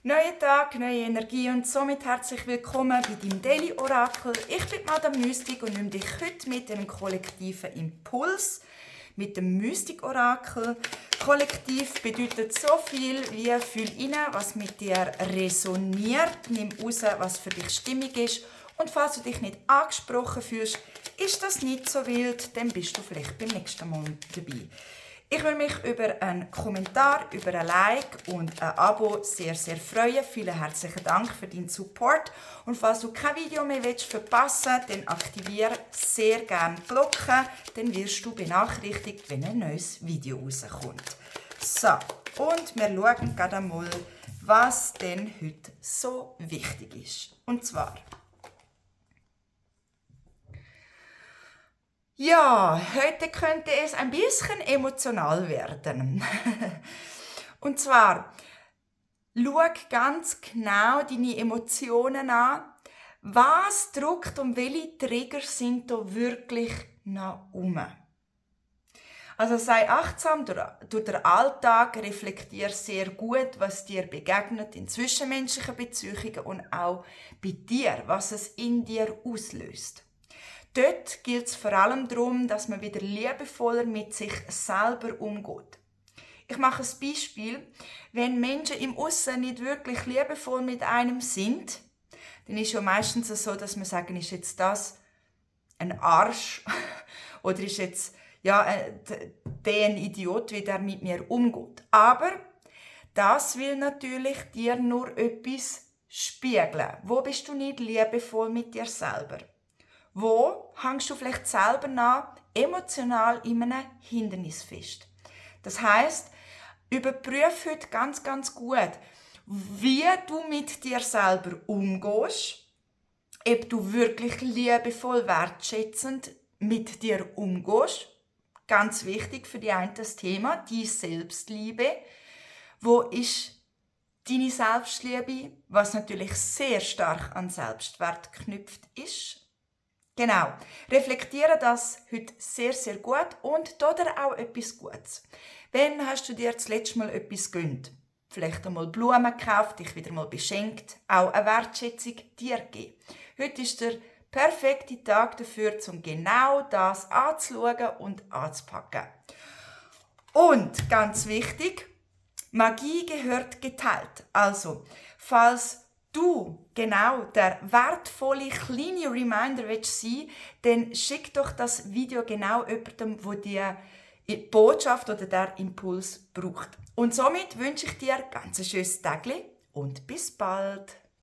Neuer Tag, neue Energie und somit herzlich willkommen bei deinem Daily Orakel. Ich bin Madame Mystik und nehme dich heute mit einem kollektiven Impuls, mit dem Mystik Orakel. Kollektiv bedeutet so viel wie fühl rein, was mit dir resoniert, nimm raus, was für dich stimmig ist. Und falls du dich nicht angesprochen fühlst, ist das nicht so wild, dann bist du vielleicht beim nächsten Mal dabei. Ich würde mich über einen Kommentar, über ein Like und ein Abo sehr, sehr freuen. Vielen herzlichen Dank für deinen Support. Und falls du kein Video mehr verpassen willst, dann aktiviere sehr gerne die Glocke. Dann wirst du benachrichtigt, wenn ein neues Video rauskommt. So, und wir schauen gerade einmal, was denn heute so wichtig ist. Und zwar... Ja, heute könnte es ein bisschen emotional werden. Und zwar, schau ganz genau deine Emotionen an. Was drückt und welche Trigger sind da wirklich nach oben? Also sei achtsam durch den Alltag, reflektier sehr gut, was dir begegnet in zwischenmenschlichen Beziehungen und auch bei dir, was es in dir auslöst. Dort gilt es vor allem darum, dass man wieder liebevoller mit sich selber umgeht. Ich mache ein Beispiel. Wenn Menschen im Aussen nicht wirklich liebevoll mit einem sind, dann ist ja meistens so, dass man sagen, ist jetzt das ein Arsch oder ist jetzt der ein Idiot, wie der mit mir umgeht. Aber das will natürlich dir nur etwas spiegeln. Wo bist du nicht liebevoll mit dir selber? Wo hängst du vielleicht selber noch emotional in einem Hindernis fest? Das heisst, überprüfe heute ganz, ganz gut, wie du mit dir selber umgehst, ob du wirklich liebevoll, wertschätzend mit dir umgehst. Ganz wichtig für die einen das Thema, die Selbstliebe. Wo ist deine Selbstliebe, was natürlich sehr stark an Selbstwert geknüpft ist? Genau, reflektiere das heute sehr, sehr gut und tu dir auch etwas Gutes. Wann hast du dir das letzte Mal etwas gegönnt? Vielleicht einmal Blumen gekauft, dich wieder mal beschenkt, auch eine Wertschätzung dir gegeben. Heute ist der perfekte Tag dafür, um genau das anzuschauen und anzupacken. Und ganz wichtig, Magie gehört geteilt. Also, falls du genau der wertvolle kleine Reminder willst sein, dann schick doch das Video genau jemandem, der die Botschaft oder der Impuls braucht. Und somit wünsche ich dir ganz ein schönes Tag und bis bald.